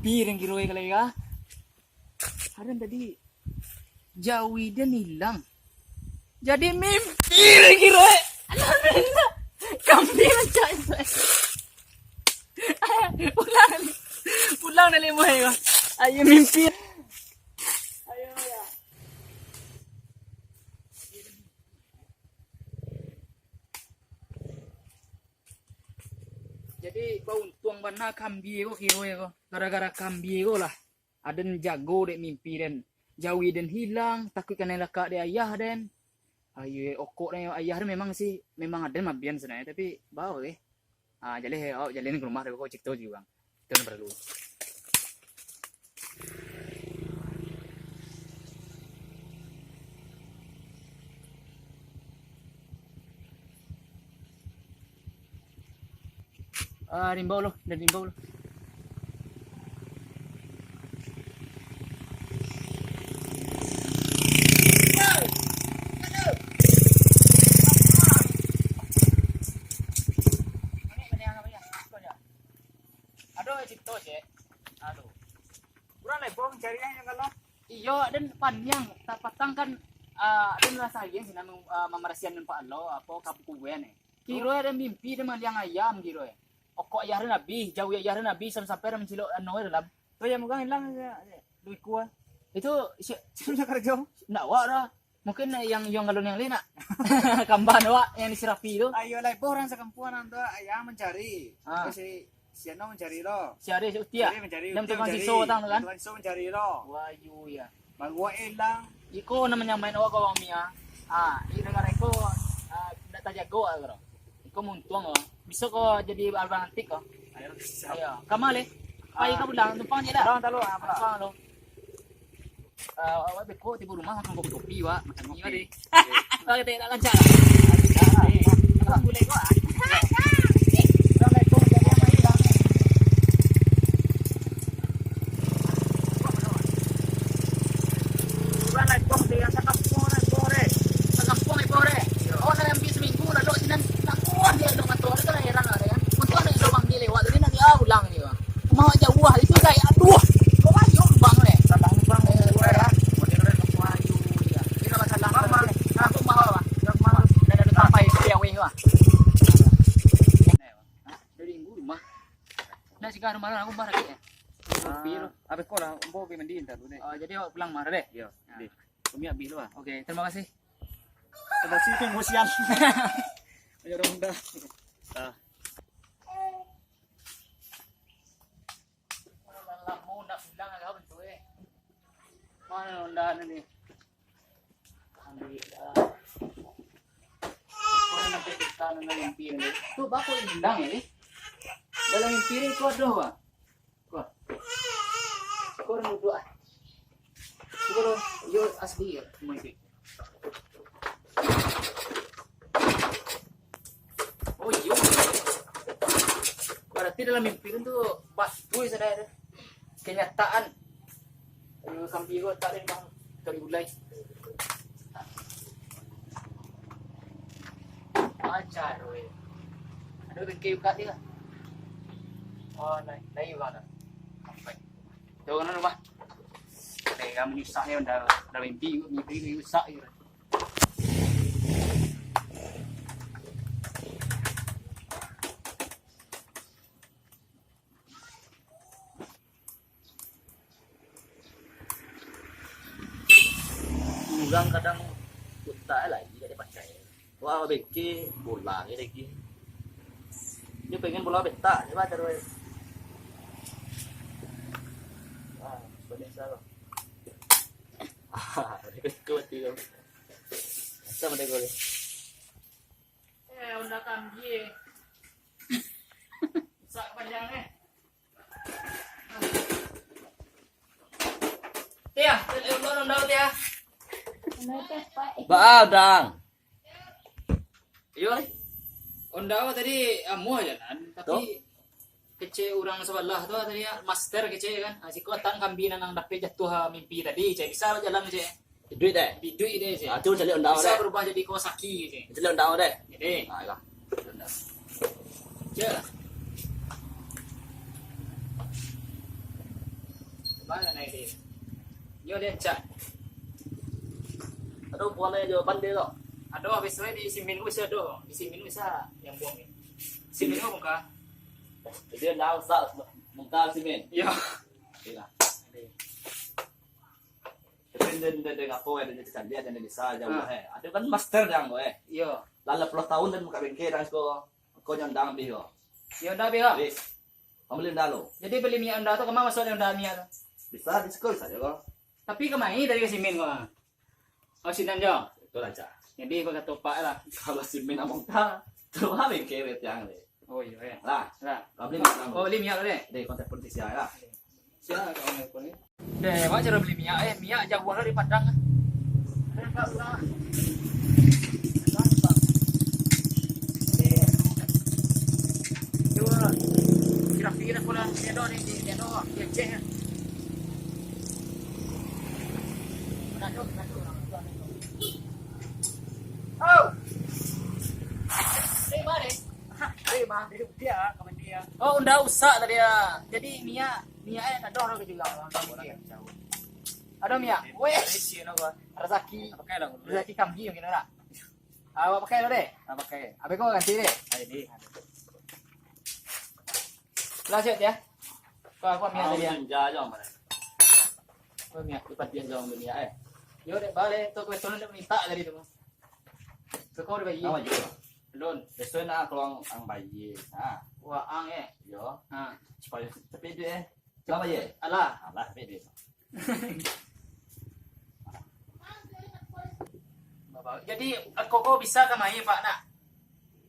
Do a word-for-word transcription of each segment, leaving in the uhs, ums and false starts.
Miring kiro e kalai ka. Aden tadi jawi den ilang. Jadi mimpi den kiro e. Alhamdulillah. Kambing rancak itu. Pulang ni. Pulang dari rumah e. Ayo mimpi. Ayo ya. Jadi bauntuang bana kambing ko kiro e ko. Gara-gara kambing ko lah. Aden jago dek mimpi den. Jawi den hilang, takuik kanai lakak dek ayah den. Ayo, okok den, ayah den memang sih, memang aden mabian sebenarnya, tapi bawa deh. Ah, jaleh, awak jaleh ka rumah deh, kok cik tu juga, Bang. Itu yang perlu. Ah, diimbau lo, dah diimbau lo. Aduh, cito, cek. Aduh. Kurang lebar mencari yang kalau. Iyo, den paniang, tak patang kan, ah, den rasa agiah sih, namun, ah, mamarasian den Pak Alo, apa, kabukuan, eh. Kiro e den mimpi, den maliang ayam, kiro e. Okok ayah den abih, jawi ayah den abih, sampai-sampai den mancilok anu e dalam. Tu ayam urang ilang, ya, ya, duo ikua. Itu si- Sudah kerja. Ndak awak dah. Mungkin yang, yang galon yang lain nak. Kamban awak yang disirapi tu. Ayo lah, ibo orang sakampuan nang tu, ayah mencari. Ah. Terus si, si anu mencari lo. Si Ari, si Uti, ya? Si Ari mencari, Yang Uti tukang mencari. Siso datang tu kan? Tukang siso mencari lo. Wah, yu, ya. Baru awak ilang. Iko namanya main awak kawan Mia. Ah, ini negara iko, ah, ndak tajago lah, bro. Iko muntuang, oh. Bisa ko jadi alban antik ko. Ayo, siap. Ayo, kama leh. Pai ka pulang, tumpang je lah. Pulang talu, ah, pulang. Tumpang lo. Ah, awak beko tibo rumah makan kopi-kopi, wak. Makan mie, wak, deh. Oke. Oke, tak lancar. Lancar. Abang boleh ko, ah. Assalamualaikum, jadi apa ni, Bang? Urang lai kong deh, sakampuang lai kong deh. Sakampuang lai kong deh. Iyo. Awak nak ambil seminggu, lalu sinan, nak kuah dia dong atau ada lah heran ada kan. Untung ada lubang dia lewat tadi, nak dia ulang dia. Mau jauh lah, itu kayak, aduh. Kau ayo lubang deh. Salah lubang deh, ya. Model deh, kampung ayu, ya. Ini nama salah. Bang, bang. Aku mau, Bang. Bang, bang. Dah, dah, dah sampai, dia weh, Bang. Hah? Dari minggu rumah. Nak singgah rumah aku marah ya. Ah, abis ko lah, ambo pergi mandi ntar dulu deh. Oh, jadi awak pulang marah deh? Iyo, deh. Kami abis dulu lah. Oke, terima kasih. Terima kasih, itu emosian. Ayo dong, dah. Ah. Lamo nak pulang agak bentuk eh. Mana Honda ni? Alhamdulillah. Mana sampai kita nang mimpi ni? Tu bako hilang ni. Dalam mimpi ni kau ada apa? Kau. Kau orang duduk ah. Kau orang yo asli ya, mimpi. Oh iyo. Berarti dalam mimpi tu batua sadai tu. Kenyataan. Aduh, sampai gua tak ada bang. Kali gulai. Ajar weh. Aduh, bengke buka dia. Oh, naik, naik bang dah. Sampai. Tuh kan rumah. Kayak kamu nyusah ya, udah, udah mimpi, mimpi nyusah gitu. Urang kadang utak lai indak dipakai. Wah, bengke bola ni lagi. Dia pengen bola petak je bah, terus. Ah, sebenarnya salah. Ah, bengke mati kau. Macam mana kau ni? Eh, Honda kambie. Rusak panjang eh. Tia, telepon Honda Tia. Ba, Dang. Iyo, eh. Honda tadi amuah jalan, tapi kecek urang sabalah tu tadi, master kecek kan. Ah, siko datang kambie nan dapek jatuah mimpi tadi, cek bisa jalan cek. Iduik deh. Iduik deh cek. Ah, tu caliak Honda deh. Bisa berubah jadi Kawasaki cek. Caliak Honda deh. Jadi. Ah, iyolah. Cek lah. Mana naik dia? Nyo dia cak. Ado buah lain jo bandel tu. Ado, biasonyo di simin ko bisa ado. Di simin bisa nyambung ni. Simin ko muka. Jadi ndak usah muka simin. Iyo. Iyolah. Tapi den, den, den apo, den caliak, den bisa jauah, Ah. eh. Ado kan master dang ko, eh. Iyo. Lah, lah puluah tahun den buka bengkel dang ko. Ko nyandang bih ko. Iyo, ndak bih ko. Bih. Pambali Honda lo. Jadi bali minyak Honda tu, kama masuak Honda minyak tu? Bisa di siko bisa jo ko. Tapi kama dari ka simin ko. Oh, sinan jo. Betul aja. Jadi bakato pak lah. Kalau simin among ta, tu lah bengkel tiang deh. Oh iyo ya. Lah. Lah. Pambali minyak lo. Oh, bali minyak lo deh. Deh, kontak politik sia lah. Sia kawan aku ni. Deh, awak cara bali minyak, eh, minyak jauah lah dari Padang. Kira-kira pula dia doh ni, dia doh, dia cek. Oh. Terima deh. Terima, dia, dia, kawan dia. Oh, ndak usah tadi ya. Jadi minyak, minyak eh tak ada orang juga. Ado minyak. Weh. Rezeki. Rezeki kambing mungkin ado. Awak pakai lo deh. Awak pakai. Abis ko ganti deh. Lah siap ya. Ko aku minyak tadi ya. Ko minyak di patian jauh minyak eh. Yo dek balik tu, ko betul nak minta tadi tu. Ko kau udah bayar. Nama juga? Belum. Besok nak keluar ang bayar. Ha. Wah, ang eh. Yo. Ha. Supaya tapi duit eh. Berapa ye? Alah. Alah, tapi duit. Jadi, koko bisa ka main, Pak, nak?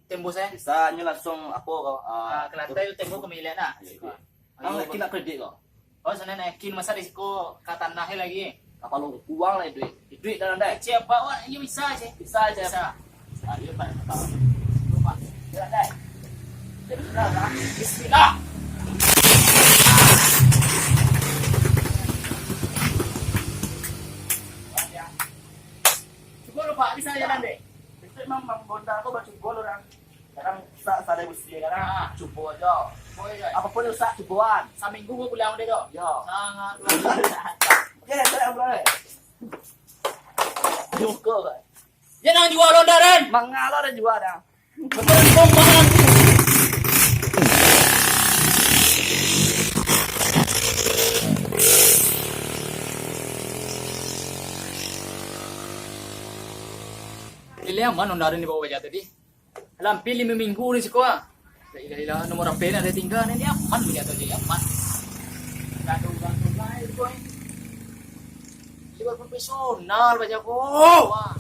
Tembus eh? Bisa, nyo langsung apo ko? Ah, ke lantai tu tembus ke milik nak? Iyo, iyo. Ang yakin nak kredit ko? Oh, sana nak yakin, masa risiko ka tanah lagi. Kapalo uang lah duit. Duit dalam dai. Cek bawa, iyo bisa je. Bisa je. Bisa. Ayo, Pak. Pak. Jalan dai. Bismillah. Bismillah. Cubo lo, Pak, bisa jalan deh. Itu emang Bang Bonda ko bacubo lo, orang. Kadang sa-, sadai busi, kadang cubo aja. Cubo aja. Apapun yang rusak, cuboan. Saminggu ko pulang deh, tu. Yo. Sangat luar biasa. Oke, saya pulang deh. Cubo, Pak. Jan nan jual Honda, Den. Manga lo den jual dah. Betul, Bang. Pilih aman Honda den dibawa baja tadi. Lah, hampir limo minggu ni siko ah. La ilaha illallah, nomor H P nak tingga ni, ni aman punya tu, ni aman. Gaduh, gaduh, gaduh, boy. Ini baru profesional baja ko. Wah.